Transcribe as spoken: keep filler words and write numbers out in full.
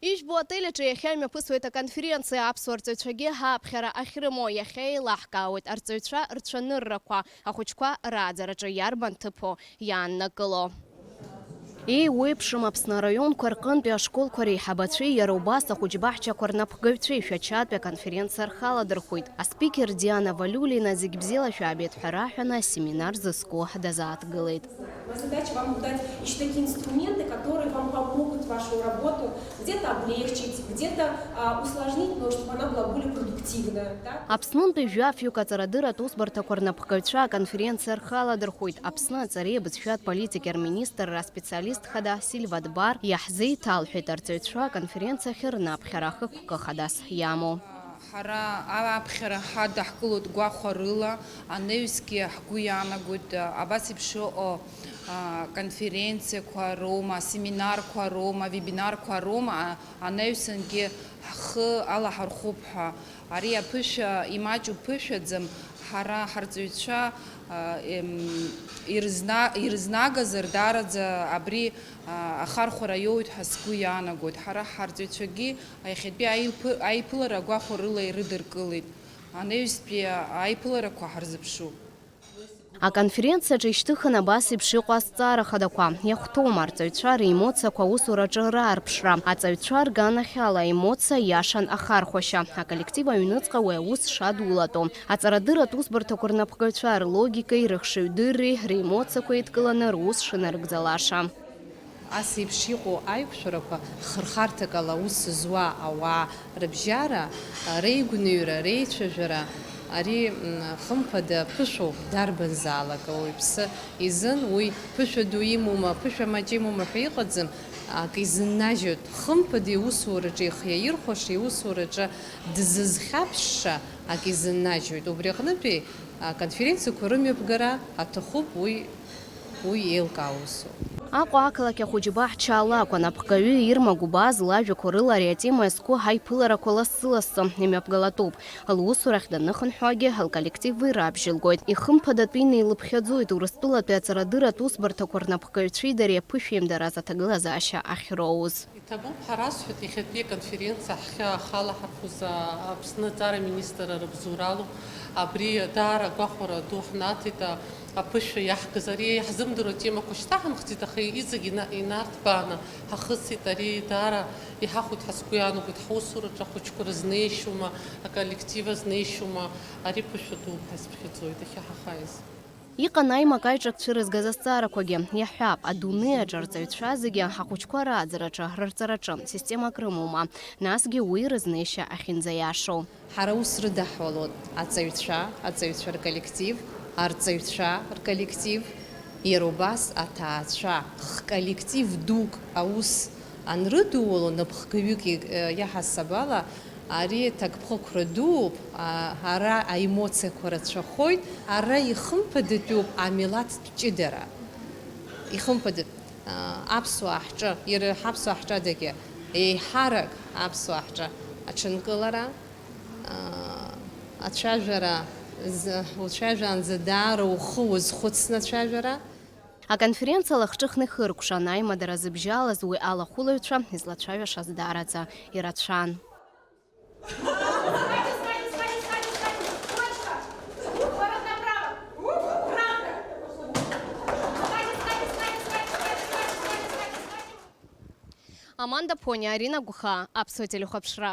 Ижәбо отель аҿы иахьа имҩаԥысуеит аконференциа, аԥсуа рҵаҩцәагьы ааԥхьара ахьрымоу. Иахьа еилаҳкаауеит арҵаҩцәа рцәаныррақәа, ахәыҷқәа рааӡараҿы иарбан ҭыԥу иааннакыло. Еиуеиԥшым Аԥсны араионқәа рҟынтәи ашколқәа реиҳабацәеи иара убас ахәыҷбаҳчақәа рнапхгаҩцәеи Шәачатәи аконференциа рхаладырхәит. Аспикер Диана Валиулина зегь бзиала шәаабеит ҳәа раҳәаны асеминар зызку дазааҭгылеит. Моя задача вам дать ещё такие инструменты, которые вам помогут вашу работу где-то облегчить, где-то, а, усложнить, но чтобы она была более продуктивная, да? Аԥснынтәи жәафҩык аҵарадырратә усбарҭақәа рнапхгаҩцәа аконференциа рхаладырхәит. Аԥсны аҵареи абызшәатә политики рминистрра аспециалист хада Сильва Дбар иаҳзеиҭалҳәеит арҵаҩцәа аконференциахь рнаԥхьара ахықәкы хадас иамоу. Ҳара аԥхьара ҳадаҳкылоит гәахәарыла, анаҩсгьы ҳгәы иаанагоит, абас еиԥш ыҟоу, а, конференциақәа роума, семинарқәа роума, вебинарқәа роума, а, анаҩсангьы ҳхы алаҳархәып ҳәа. Ари аԥышәа имаҷу ԥышәаӡам, ҳара ҳарҵаҩцәа, а, ем, ирызна-, ирызнагазар, даараӡа абри, а, ахархәара иоуеит ҳәа сгәы иаанагоит. Ҳара ҳарҵаҩцәагьы Иахьатәи аиԥы-, аиԥылара агәахәарыла ирыдыркылеит. Анаҩстәи аиԥыларақәа ҳарзыԥшуп. Аконференциаҿы ишьҭыхын абас еиԥш иҟоу азҵаара хадақәа. Иахәҭоума арҵаҩцәа реимоциақәа аусураҿы раарԥшра, аҵаҩцәа рганахьала аемоциа иашан ахархәашьа, аколлектив аҩныҵҟа уи аус шадулатәу, аҵарадырратә усбарҭақәа рнапхгаҩцәа рлогикеи рыхшыҩдырреи реимоциақәа еидкыланы рус шынарыгӡалаша. Ас еиԥш иҟоу аиқәшәарақәа хырхарҭак ала аус зуа ауаа рыбжьара, реигәныҩра, реицәажәара, ари, м, хымԥада ԥышәоуп дарбанзаалак ауаҩԥсы изын, уи ԥышәа ду имоума, ԥышәа маҷ имоума ҳәа иҟаӡам, ак изыннажьуеит, хымԥада иусураҿы ихы иаирхәаша, иусураҿы дызызхьаԥшша ак изыннажьуеит. Убри аҟнытәи аконференциақәа рымҩаԥгара аҭахуп, уи Уи еилкаау усуп. Аҟәа ақалақь ахәыҷы баҳча алакәын, аԥхгаҩы Ирма Гәыбаз лажәақәа рыла ари атема иазку ҳаиԥыларақәа лассы-лассы имҩаԥгалатәуп. Лусурахь даныхынҳәуагьы, лколлектив уи рабжьылгоит. Ихымԥадатәины илыԥхьаӡоит Урыстәылатәи аҵарадырратә усбарҭақәа рнапхгаҩцәеи дареи аԥышәеимдараз аҭагылазаашьа ахьроуз. Иҭабуп, ҳәа расҳәеит, иахьатәи аконференциа ҳхы ахалаҳархәыз, а, Аԥсны аҵара министрра рыбзоуралоуп. Абри даара агәахәара ду ҳнаҭеит, а, аԥышәа иаҳкыз. Ари иаҳзымдыруа темақәа шьҭаҳамхӡеит, аха иҵегь ина-, инарҭбааны ҳахысит. Ари даара иҳахәоит ҳәа сгәы иаанагоит, ҳусураҿы ахәыҷқәа рызнеишьоума, аколлектив азнеишьоума, ари ԥышәа дууп ҳәа сыԥхьаӡоит иахьа ҳахааиз. Иҟан аимак-аиҿак цәырызгаз азҵаарақәагьы. Иаҳҳәап, адунеи аҿы арҵаҩцәа зегьы ахәыҷқәа рааӡараҿы, рырҵараҿы системак рымоума, насгьы уи рызнеишьа ахьынӡаиашоу. Ҳара ус рыдаҳҳәалон аҵаҩцәа, аҵаҩцәа рколлектив, арҵаҩцәа рколлектив, иара убас аҭаацәа, хколлектив дук аус анрыдуало, напхгаҩык и-, иаҳасаб ала, ари ҭакԥхықәра дууп, а, ара аемоциақәа рацәахоит, ара ихымԥадатәуп амилаҭтә ҷыдара. Ихымԥада-, а, аԥсуаа ҳҿы, иара ҳаԥсуаа ҳҿадагьы еиҳарак аԥсуаа ҳҿы аҽынкылара, а, ацәажәара з-, уцәажәаанӡа даара ухы уазхәыцны ацәажәара. Аконференциа лахҿыхны ихыркәшан, аимадара зыбжьалаз уи алахәылаҩцәа излацәажәашаз даараӡа ирацәан. Аманда Ԥониа, Арина Гәхаа, Аԥсуа телехәаԥшра.